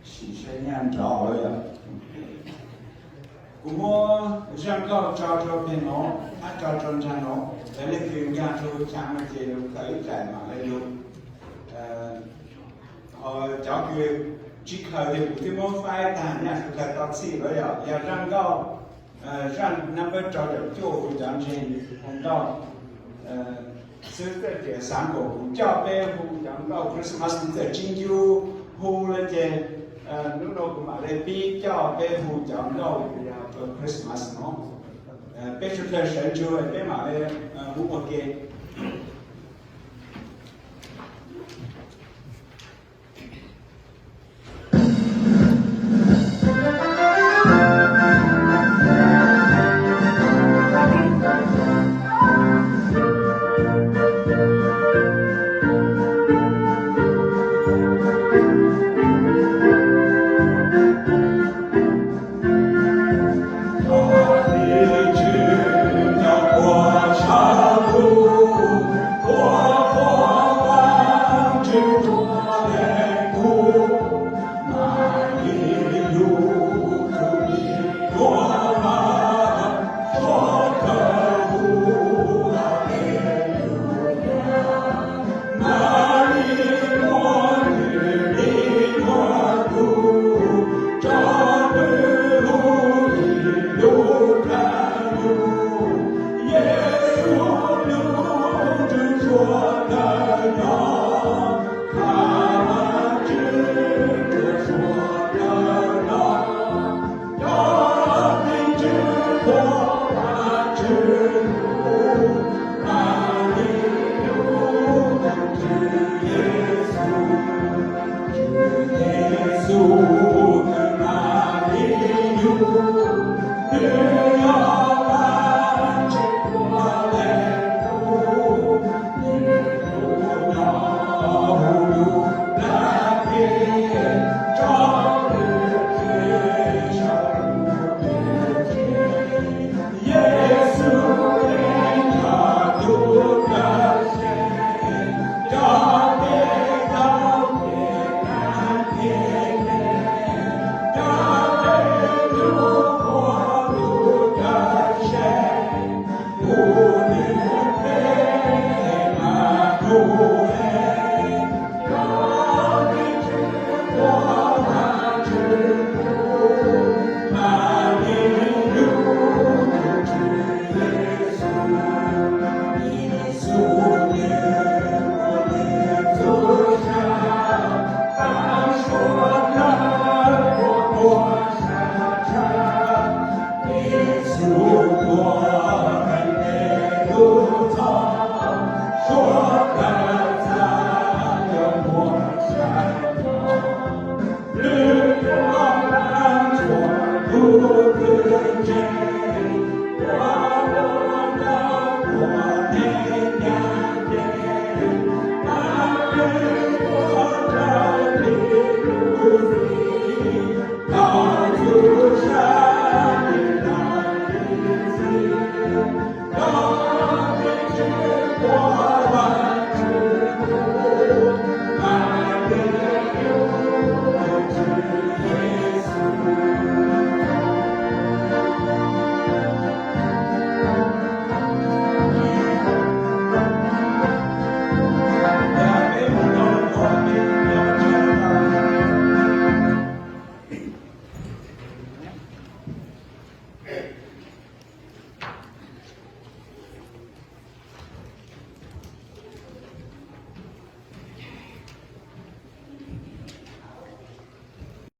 Shisha nyan trao ya. Kumo zhang kao trao trao pin no, a trao trao zhang no, ta le kyu ga trao chang ma je lu ka i tai ma le lu. Eh, ho jao kyu ji ka le bu ti mo fai ta nya su ka ta si lo ya. Ya zhang kao ເອີ ຊັ້ນນຳໄປເຈົ້າເຈົ້າໂຈ້ຫູຈາງເຊັງຂອງເຈົ້າ ເອີ ຊື້ເກີດເຈສາມໂກຫູເຈົ້າເປ້ຫູຈາງເຈົ້າຄຣິສມາສເກີດຈິງຢູ່ຫູເລີຍເຈ ເອີ ນຸໂນກຸມາເລປີເຈົ້າເປ້ຫູຈາງເຈົ້າຢາເປີດຄຣິສມາສເນາະ ເອີ ເປ້ຊຸດເລີຍເຊີນຈູເປ້ມາເລ ເອີ ຫູໂອເຄ.